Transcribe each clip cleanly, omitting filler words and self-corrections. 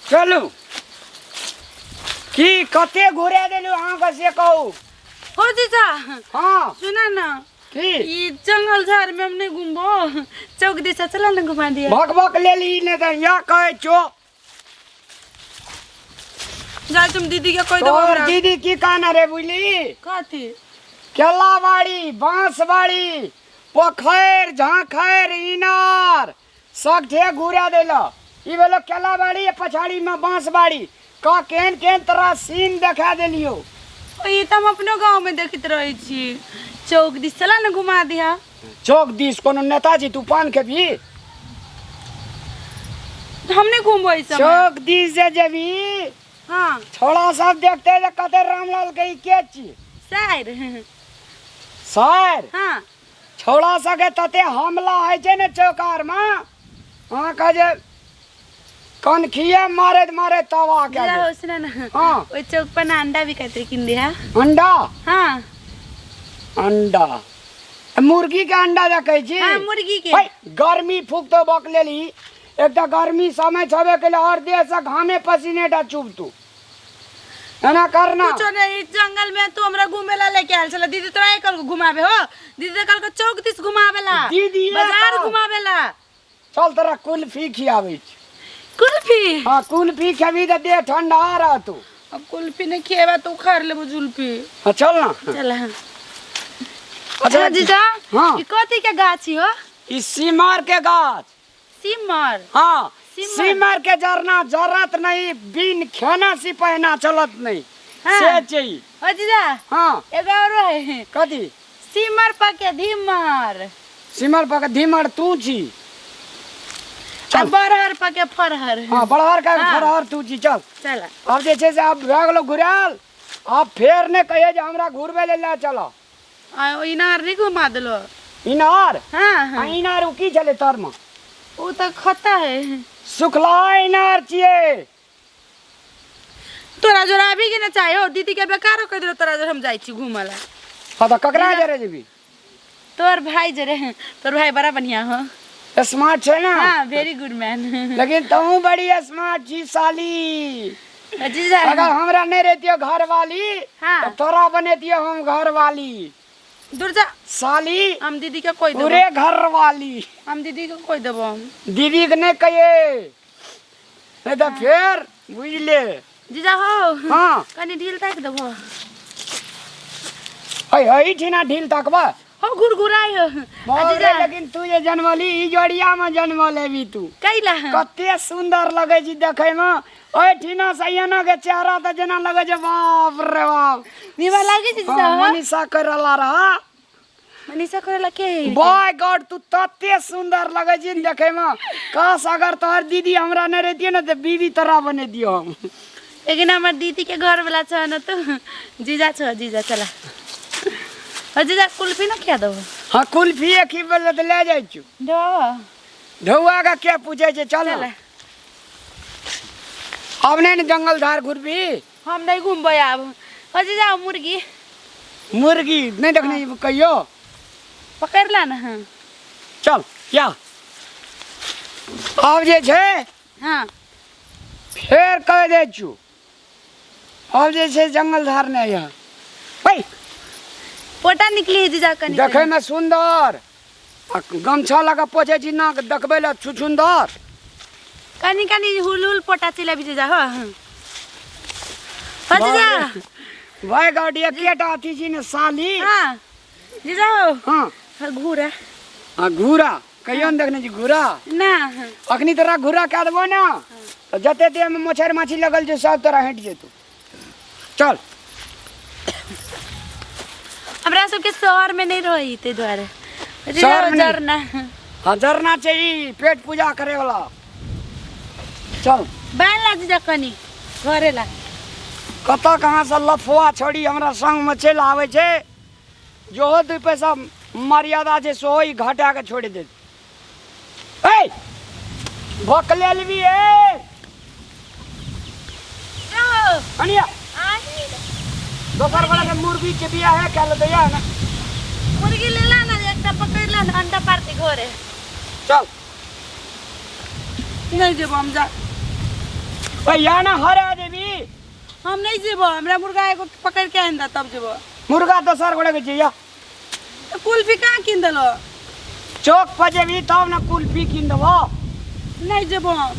चलू की कते घुरा देलू अहाँके से कहू। हो जीजा। हाँ। सुना ना। की? ई जंगल झाड़ में हम नहीं घूमबो, चौक दिशा चला ना घुमा दिया। भक भक ले ली ने त या कहै छो। जा तुम दीदी के कह दो। तोहर हमरा। दीदी की कहना रे बुझली? कथी? केलाबाड़ी, बांसबाड़ी, पोखरि, झाँखरि, इनार सगठे घुरा देल। ई भेलो केलाबाड़ी आ पछाड़ी में बांसबाड़ी क केहन केहन तोरा सीन देखा देलियो। ई त हम अपनो गांव में देखैत रहै छी। चौक दिस चला ना घुमा दिहा। चौक दिस कोनो नेता छी तू पान खेबही? हम नहीं घूमबो ई समय। चौक दिस जे जेबही हाँ। छोड़ा सब देखते जे कते रामलाल के ई के छी। साइर। साइर? हाँ। छौड़ा सबके तते हमला होइ छै ने चौकार में, अहाँके जे कनखिए मारैत मारैत तबाह कए जीजा देत। हो सुना ना। हाँ। ओहि चौक पर ना अंडा बिकाइत रहे, किन दिहा। अंडा? हाँ। अंडा मुर्गी के अंडा देखै छी? हाँ, मुर्गी के। है, गर्मी फूकतो बक लेली, एक तऽ गर्मी समय छबे केले और देह से घामे पसीने टा चुबतू, एना करना। कुछो नहीं, जंगल में तू हमरा घूमे ला लेके आयल छला। दीदी तोरा कल घुमाबे हो, दीदी कल के चौक दिस घुमाबेला, दीदी बाजार तो। घुमाबेला। चल तोरा कुल्फी खियाबै छी। कुल्फी? हाँ, कुल्फी खेबी तऽ देह ठंडा रहतौ। अब कुल्फी नहीं खिएबा तो उखाड़ लेबो जुल्फी। हाँ चल ना। चल। हाँ। अच्छा जीजा। हाँ। ई कथी के गाछ हो? ई सिमर के गाछ। सिमर? हाँ। सिमर। सिमर के जरना जरत नहीं, बिन खाना सी पहना चलत नहीं। हाँ। से चाहिए। ओ जीजा। हाँ। एगो और है। कथी? सिमर पके धीमर। सिमर पके धीमर तू छी। आ बरहर पके फरहर। हाँ, बरहर के हाँ। फरहर तू छी। चल। चल। अब जे छै से आब भए गेलो घुरायल, आब फेर नहि कहिए जे हमरा घुरबै लेल लए चलो। आ ओ इनार नहि घुमा देलो? इनार? हाँ, हाँ। आ इनार ओ की छलै तरमे? ओ तऽ खत्ता है। सुखला इनार छियै। तोरा जोर आबी के ना चाहे हो, दीदी के बेकार कह देलो, तोरा जोर हम जाइ छी घूमे ला। हाँ तऽ ककरा जरे जेबी? तोर भाई जरे, तोर भाई बड़ा बढ़िया हो। स्मार्ट छै ना? हाँ, वेरी गुड मैन। लेकिन तहूँ बड़ी स्मार्ट छी साली। जीजा। अगर हमरा नहीं रहतियो घरवाली, हाँ। तो तोरा बनेतियो हम घरवाली। दूर जा। साली। हम दीदी के कोई देबो। पूरे घरवाली। हम दीदी के कोई देबो। दीदी के नहीं कहिए, नहीं तो फेर बुझ ले। जीजा हो। हाँ। कनी ढील ताक देबो। है, है, ठीना ढील ताकबा। हो घुरघुराई हो। बाप रे, जीजा। लेकिन तू जे जनमली ई जोड़िया में जनमल हेबी तू। कैला? कते सुंदर लगे छी देखे में। ओए ठीना से एना के चेहरा त जेना लगे छै, बाप रे बाप। नीमन लागे छै जीजा? हाँ, मनीषा करला रहा। मनीषा करला के है? बाय गॉड, तू तते सुंदर लगे छी देखे में। काश अगर तोहर दीदी हमरा नहीं रहती ना त बीवी तोरा बने दियो हम। लेकिन हमर दीदी के घर वाला छ न तू जीजा छ, जीजा चला। ओ जीजा कुल्फी न खिया देबो? हाँ, कुल्फी खिबे ल त ले जाइ छु। ढौआ? ढौआ का के पूछे छै, चल ना। चल। अब नहीं ने जंगल धार घुरबी? हम नहीं घूमबै आब। ओ जीजा मुर्गी। मुर्गी नहीं देखने कहियो? पकड़ ला ना। हाँ। चल या आब जे छै। हाँ। फेर कह दै छु, आब जे छै जंगल धार नहीं है। भाई। पोटा निकली है जीजा कनी। देखे में सुंदर, आ गमछा लगा पोछे छी नाक देखबै लए छुछुंदर। कनी कनी हुल हुल पोटा चलि आबी जीजा हो। हो जीजा। भाई गॉड, ये केटा अथी छी ने साली। हाँ। जीजा हो। हाँ। हाँ, घूरा। हाँ, घूरा। कहियो ने देखने छी घूरा? ना। अखनी तोरा घूरा कए देबो ना, तऽ जते देह में मच्छर माछी लगल छै सब तोरा हटि जेतौ। चल। हमरा सबके शहर में नहीं रही ताहि दुआरे। शहर में नहीं? जरना। हाँ, जरना चाहिए पेट पूजा करे वाला। चल। बान्ह ला जीजा कनी घरे ला। कतऽ कहाँ से लफुआ छोड़ी हमरा संग में चलि आबै छै, जोहो 2 पैसा मर्यादा छै सेहो ई घटा के छोड़ि देत। ए भकलेलबी ए। अनिया। दोसर वाला के मुर्गी के बियाह है कल दैया ना। मुर्गी ले ला ना, एकटा पकड़ ला ना, अंडा पारती घरे। चल। नहीं जेबो हम, जा। भैया ना हरा देबी। हम नहीं जेबो, हमरा मुर्गा एगो पकड़ के आन दे तब जेबो। मुर्गा दोसर गोड़े के चाहिए। तो कुल्फी कहाँ किन देलो? चौक पर जेबी तब ना कुल्फी किन देबो। नहीं जेबो हम।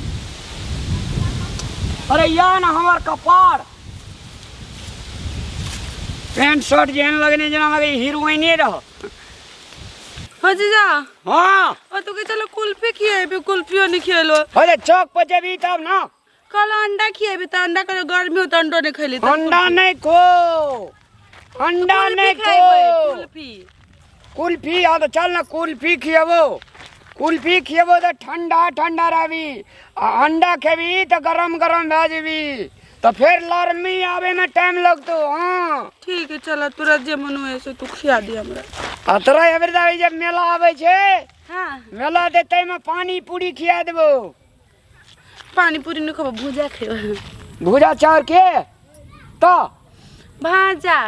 अरे या ना हमार कपार पैंट शर्ट जेहन लगने जेना लगे हीरोइने रह। हो जीजा। हाँ। ओ तो के चलो कुल्फी खिएबी, कुल्फियो नहीं खिएलो। अरे चौक पर जेबी तब ना। कल अंडा खिएबी त अंडा के गर्मी हो त अंडो नहीं खैली। अंडा नहीं खो, अंडा नहीं खो। कुल्फी कुल्फी। हाँ तो चल ना कुल्फी खिएबो। कुल्फी खिएबो तो ठंडा ठंडा रहबी, आ अंडा खेबी तो गरम गरम भए जेबी, तो फिर लरमी आवे में टाइम लगतो। हाँ ठीक है चल, तोरा जे मन हो से तू खिया दे हमरा। आ तोरा एबेर दाबी जब मेला आवे छे। हाँ मेला दे तै में पानी पूरी खिया देबो। पानी पूरी नहीं खेबो, भुजा खेबो। भुजा चाउर के तो भाजा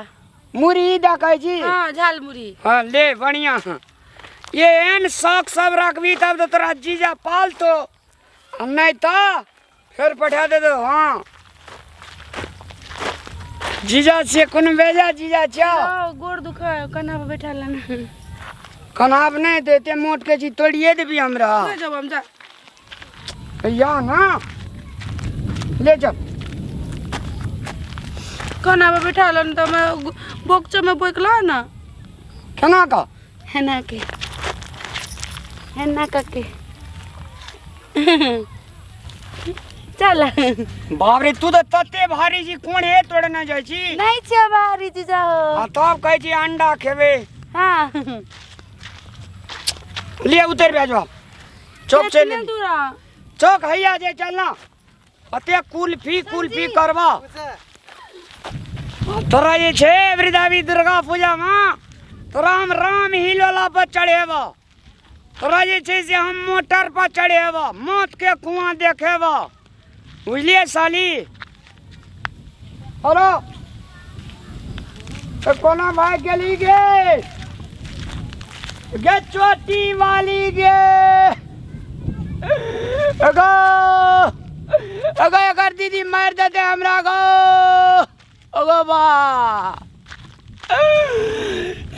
मुरही दे कहै छी। हाँ झाल मुरही। हाँ ले बढ़िया। ये एहन शौक सब रखबी तब तो तोरा जीजा पालतो, नहीं तो फिर पठा दे दो। हाँ जीजा से कोनो बेजा जीजा छो। गोड़ दुखा कन्हा पर बैठा लेना। कन्हा पर नहीं देते मोट के छी तोड़िए देबी हमरा। ले जब हम जा। या ना ले चल। कन्हा पर बैठा लेना तो मैं बोकचो में बोकला ना। केना का? हेना के, हेना का के। चल। बाप रे तू तो तते भारी छी, कोन हे तोड़ने जाइ छी? नहीं छे भारी जीजा हो। हाँ तब कहै छी अंडा खेबे। हाँ। ले उतर भेजवा। चौक चल। कितने दूर आ? चौक हैया जे चलना। अते कुल्फी कुल्फी करबा। तोरा जे छे वृदावी दुर्गा पूजा में तोरा हम राम हिलोला पर चढ़ेबो। तोरा जे छे से हम मोटर पर चढ़ेबो, मौत के कुआं देखेबो, बुझलिए साली। हेलो तो कोना भाई गेली गे गे चोटी वाली गे। अगो अगो एकर दीदी मार देते हमरा गो। अगो बा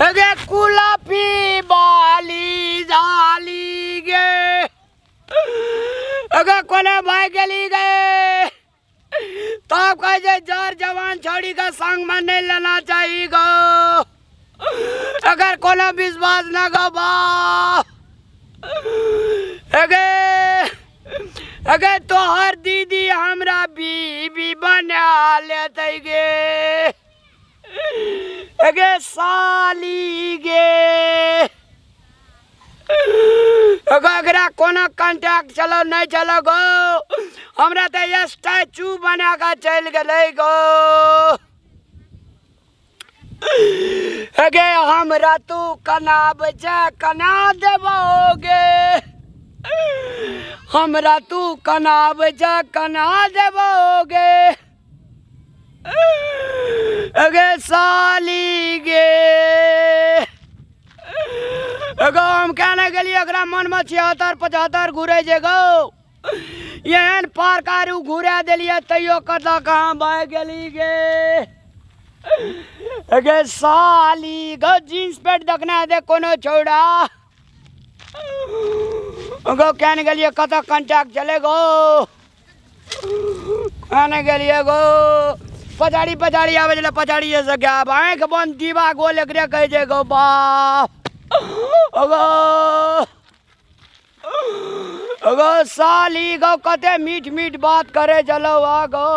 अगे कुलाफी बाली जाली गे। अगे कोने भाई गेली गे। तब कहे जे जर जवान छौड़ी का संग में नहीं लेना चाहिए गो, अगर कोनो विश्वास न गो बा। अगे अगे तोहर दीदी हमरा बीबी बना लेते गे। अगे साली गे। अगे एकरा कोनो कॉन्टैक्ट चलो नहीं चलो गो, हमरा तो स्टैचू बना के चल गेलै गो। अगे हमरा तू कना बचा कना देबोगे, हमरा तू कना बचा कना देबोगे। अगे साली गे। अगो हम कहने गेलियै ओकरा मनमे 76 75 घुरै छै गो, एहन पार्क आरू घुरा देलियै तैयो कतऽ कहाँ भागि गेली गे। अगे साली गो जींस पैंट देखने हेतै कोनो छौड़ा। गो केने गेलियै कतऽ कंटाक्ट चले गो, केने गेलियै गो। पछाड़ी पछाड़ी आबै छलै, पछाड़िए से गायब, आँखि बंद दीवा गोल एकरे कहै छै गो बाप। अगो अगो साली गो कते मीठ मीठ बात करे चलो आ गो।